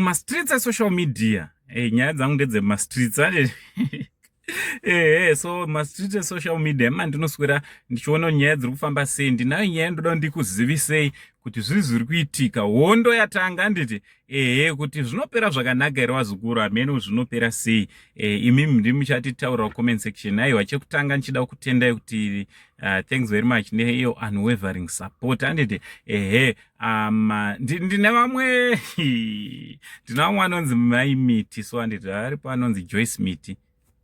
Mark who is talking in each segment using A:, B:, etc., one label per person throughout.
A: Mumastreets esocial media, hey, nyaya dzangu ndedzemumastreets anje. Ehe, so mastreet esocial media ima ndinoswera ndichiona nyaya dziri kufamba sei. Ndinayo nyaya, ndoda ndikuzivisei kuti zvii zviri kuitika. Hondo yatanga, handiti? Ehe, kuti zvinopera zvakanaka here, vazukuru? Hameno zvinopera sei. Imimi ndimi muchatitaura comment section. Aiwa, chekutanga ndichida kutendai kuti thanks very much neiyo unwavering support, handiti? Ehe, ndine vamwe, ndine vamwe anonzi Mai Miti, so handiti, aripo anonzi Joyce Miti.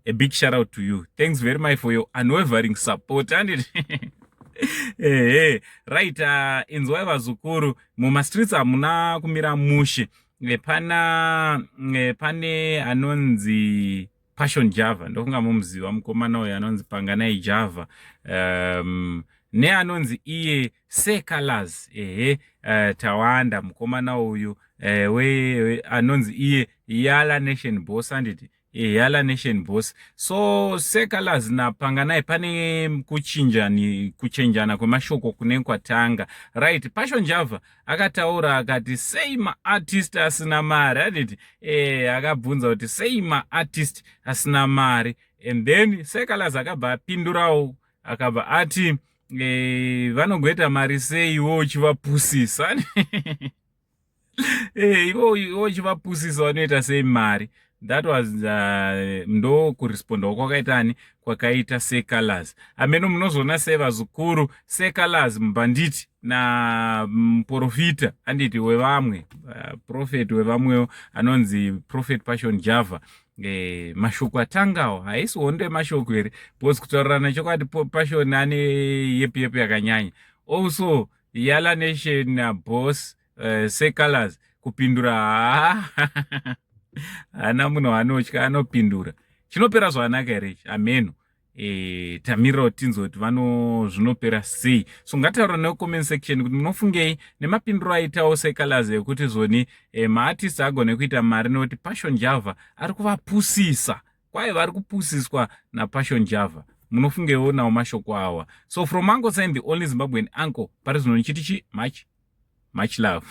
A: A big shout out to you, thanks very much for your unwavering support, handiti? Ehe, right. Inzwai vazukuru, mumastreets hamuna kumira mushe. Pane anonzi Passion Java, ndokunga mumuziva mukomana uyu anonzi Panganai Java, neanonzi iye Seh Calaz. Ehe, Tawanda, mukomana uyu we anonzi iye Yala Nation Boss, handiti? Yala Nation Boss. So Seh Calaz naPanganai pane kuchinjani, kuchenjana kwemashoko kune kwatanga, right? Passion Java akataura akati, "Sei maartist asina mari?" Handiti? Akabvunza kuti sei maartist asina mari, and then Seh Calaz akabva apindurawo, akabva ati, "Vanogoita mari sei iwo uchivapusisa? Iwo uchivapusisa, vanoita sei mari?" That was ndo kurespondawo kwakaitani, kwakaita Seh Calaz. Ameno munozoona sei, vazukuru? Seh Calaz mubhanditi namuprofita, anditi, wevamwe, prophet wevamwewo anonzi Prophet Passion Java. Mashoko atangawo, haisi hondo yemashoko here? Because kutaurirana chokwadi, Passion ane yepi yepi yakanyanya. Also Yala Nation Boss, Seh Calaz kupindura, haa, haana munhu anotya, anopindura. Chinopera zvakanaka here ichi? Ameno. Tamirirawo tinzwe kuti vano zvinopera sei. So ngataura necomment section kuti munofungei nemapinduro aitawo Seh Calaz ekuti zvoni maartist agone kuita mari nekuti Passion Java ari kuvapusisa. Kwai vari kupusiswa naPassion Java. Munofungewo nawo mashoko awa? So from Uncle Saint, the only Zimbabwean uncle, pari zvino ndichiti chi much much love.